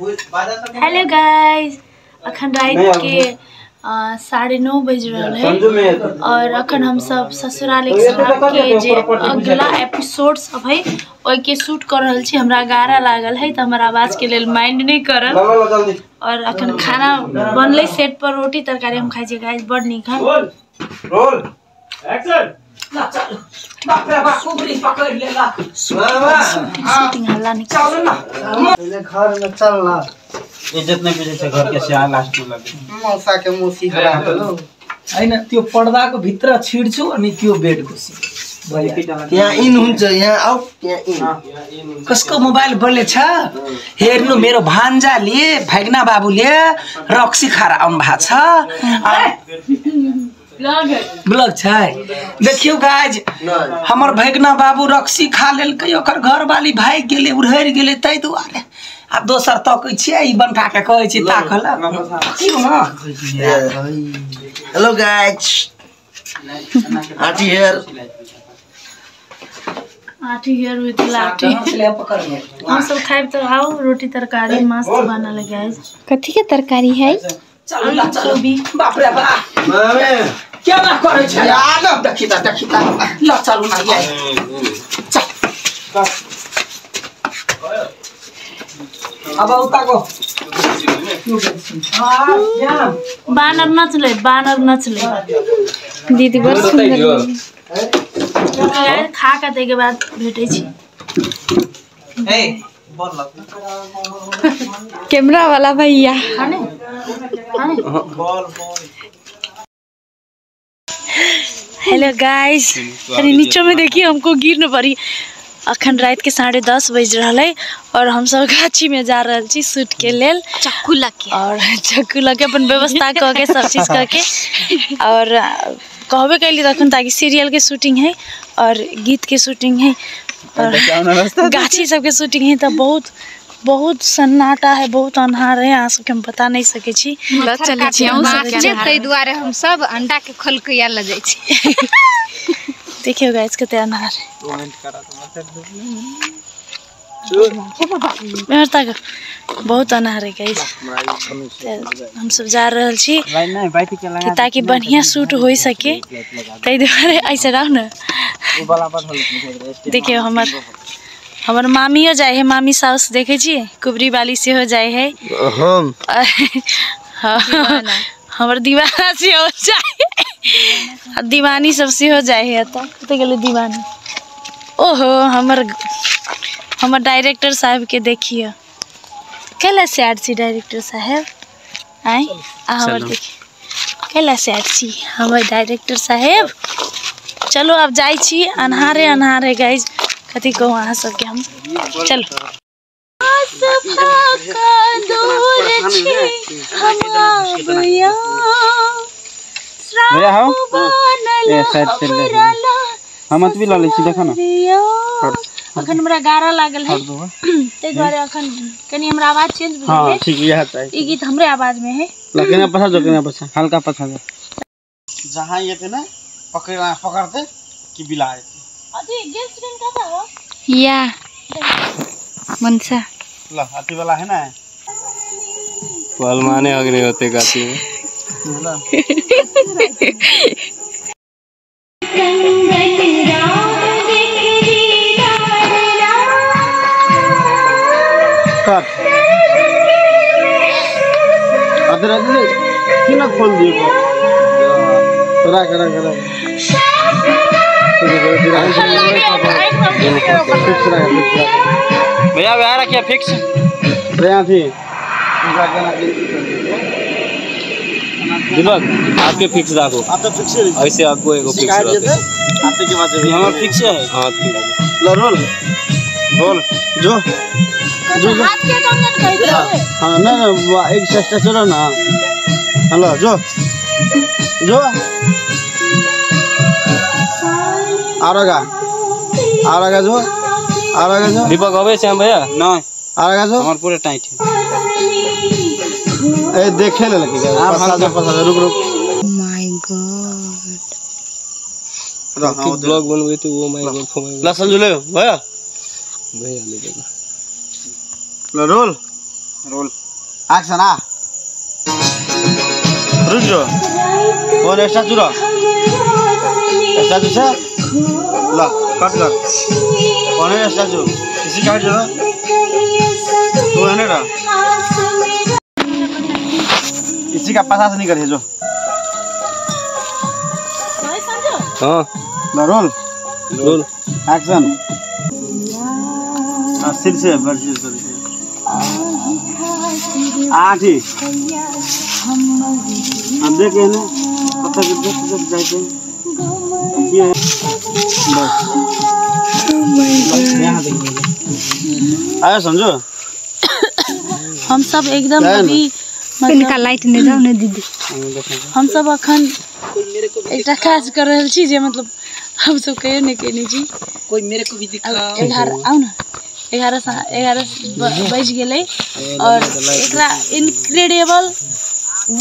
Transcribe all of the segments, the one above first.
Hello guys, अखन रात के 9:30 बज रहल है और अखन हम सब ससुराल के जे अगला एपिसोड सब है ओहि के शूट कर रहल छी। हमरा गारा लागल है तो हमर आवाज के लेल माइंड नहीं करब। और अखन खाना बनलै सेट पर रोटी तरकारी हम खाइ छी गाइस, बड़ नीक है। Roll action. शूटिंग हल्ला नहीं घर में चलना इज्जत नहीं मिले घर के सिया लास्ट में लगे मौसा के मौसी हरा देलो हैन। त्यो पर्दाको भित्र छिर्छु अनि त्यो बेडको यहाँ इन हुन्छ, यहाँ आउट, यहाँ इन। कसको मोबाइल बल्ले छ हेर्नु, मेरो भान्जाले भाग्ना बाबुले रक्सी खाएर आउनु भएको छ। ब्लॉग छ देखियो गाइज, हमर भगना बाबू रक्सी खा लेलकै, ओकर घरवाली भागि गेलै, उड़हरि गेलै, ताहि दुआरे आब दोसर तकै छियै। ई बनका के कहै छी ताकल की हो। हेलो गाइज, आटी हेयर, आटी हेयर विथ लाठी। हम सब खाइब तो आओ, रोटी तरकारी मस्त बनल है गाइज। कथी के तरकारी है? चलू चलू भी, बाप रे बाप क्या ना करै छै यार। देखी त देखी त, ल चलू ना ये चल। अब उताको बानर नचले, बानर नचले दीदी बड़ सुंदर खा के ताहि के बाद भेटै छी। ए बोल कैमरा वाला भैया खाने खाने। हेलो गाइस, अरे नीचे में देखिए हमको गिर न पड़ी। अखन रात के 10:30 बज रहा है और हम सब गाछी में जा रहल छी शूट के लेल, चक्कू लके और चक्कू लके अपन व्यवस्था क के सब चीज क के। और कहबे कैली तखन ताकि सीरियल के शूटिंग है और गीत के शूटिंग है और गाछी सबके शूटिंग है, तो बहुत बहुत सन्नाटा है, बहुत अन्हार है, अहाँ सबके हम बता नहीं सकै छी। ताहि दुआरे हम सब अंडा के खोल के ल जाइ छी। देखियो गाइस कते अन्हार है। बहुत अन्हार है गाइस। हम सब जा रहल छी कि ताकि बढ़िया शूट हो सके, ताहि दुआरे ऐसे रहो न। देखियो हमर हमर मामियो जाय है, मामी साउस देखे छी, कुबरी वाली सेहो जाय है, हमर दीवाना सेहो जाय है, दीवानी सब सेहो जाय है। एतऽ कतऽ गेलै दीवानी? ओहो हमर हमर डायरेक्टर साहब के देखियो कैला सैड छी डायरेक्टर साहब। आइ आ हमर देखियो कैला सैड छी हमर डायरेक्टर साहेब। चलो अब जाइ छी, अन्हारे अन्हारे गाइज, कथी कहूँ अहाँ सबके हम। चलो हम भी ल लै छी, देखो ना अखन हमरा गारा लागल है ताहि दुआरे अखन कनी हमरा आवाज चेंज भेल है। हां ठीक, यह चाहिए, ई गीत हमरे आवाज में है। लेकिन पछा जो, केना पछा हल्का पछा जो, जहां ये थे ना पकड़ना पकड़ते कि बिला आए। अथी गैस सिलेंडर कहाँ हो? या मनसा ल अथी वाला है ना, पलमाने अग्नि होते गाती में। कट अदर अदर किन खोल दियो राख राख राख भैया भैया रखिए फिक्स भैया थी दीपक आपके फिक्स रखो, आप तो फिक्स है, ऐसे आपको एगो फिक्स रखो, आपके के बात है हमार फिक्स है। हां ठीक है, ल रोल रोल जो जो हाथ के कंगन कह दे। हां ना ना एक सेट चलो ना, हेलो जो जो आरगा आरगा जो आरगा जो दीपक अबे श्याम भैया नहीं आरगा जो हमार पूरा टाइट है। ए देखे ले लगे पसा जा पसा जा, रुक रुक। My God, रहा ब्लॉग बनवे तो वो my God. लसन जुले भैया भैया ले देना ल रोल रोल एक्शन आ रुक जो और स्टैचू र स्टैचू से ल कट कर कौन है स्टैचू इसी काट जो तू है ना इसी का पासा से नहीं करे जो हां ल रोल रोल एक्शन सिर से बर्जी से आठी अब देखे ना पत्थर के देख देख जाते ये बस यहाँ देखिए आया समझो। हम सब एकदम अभी इनका लाइट नहीं जाओ ना दीदी। हम सब अखन एकटा काज कर रहल छी जे मतलब हम सब कहियो नहीं केने छी। कोई मेरे को भी दिखा। 11 आउ ना 11 बज गेलै और एकरा इनक्रेडिबल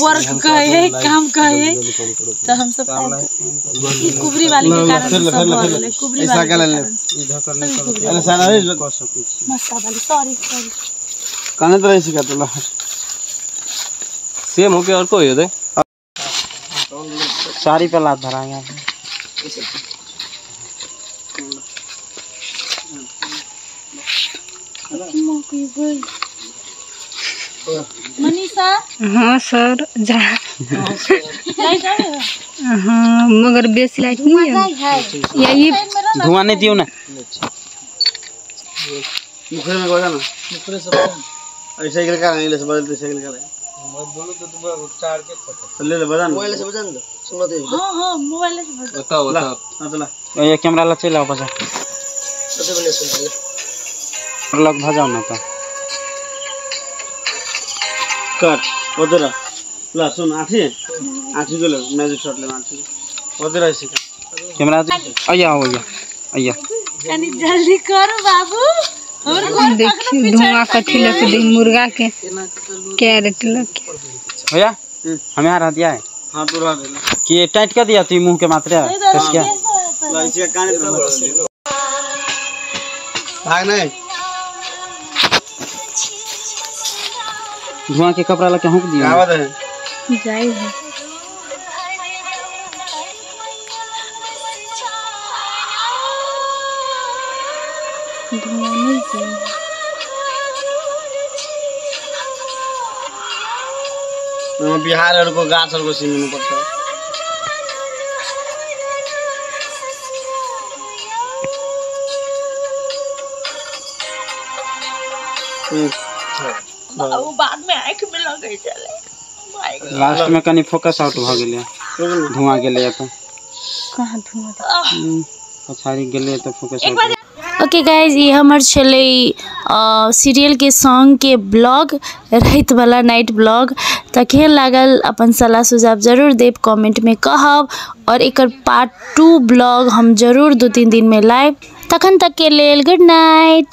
वर्क कहे है काम कहे है तो हम सब ई कुबरी वाली के कारण सब भऽ गेलै। कुबरी वाली के कारण मस्त वाली सॉरी सॉरी काने तरह सिखा तो सेम हो के और कोई होते सारी पे लात धरा यहाँ मनीषा। हाँ सर जा हाँ मगर बेसी लाइट नहीं है यही धुआं नहीं दियो ना मुखरे में गोजा ना मुखरे सब ऐसे ही कर नहीं ले बदल ऐसे ही कर मैं बोलूं तो तुम्हारा चार्ज खत्म ले ले बजा मोबाइल से बजा दो सुनो तो। हां हां मोबाइल से बजा बताओ बताओ हां तो ला ये कैमरा ला चल आओ बजा तो बने सुन लग भजाओ ना तो कट उधर ला सुन आठी आठी जो ले मैजिक शॉट ले आठी उधर ऐसे कैमरा आया हो गया आया कनी जल्दी करो बाबू। देखिए धुआं कथी लग दी मुर्गा के कैरेट लग भैया हमें यहाँ रह दिया है। हां तू रह दे कि ये टाइट कर दिया तू मुंह के मात्रे कस क्या ला इसी का कान भाग नहीं धुआं के कपड़ा लके हुक दिया आवाज है जाई है धुआं नहीं जाए। बिहार को गाछ को सीन पड़ता है। वो बाद में आँख में लगे चले लास्ट में कनी फोकस आउट भ गेलै धुआं गेलै तो कहाँ धुआं पछाड़ी गेलै तो फोकस आउट। ओके गाइज ये हमर छलै सीरियल के सॉन्ग के ब्लॉग रात वाला नाइट ब्लॉग। तो केहन लागल अपन सलाह सुझाव जरूर देब कमेंट में कहब और एकर पार्ट 2 ब्लॉग हम जरूर 2-3 दिन में लाएब। तखन तक के लेल गुड नाइट।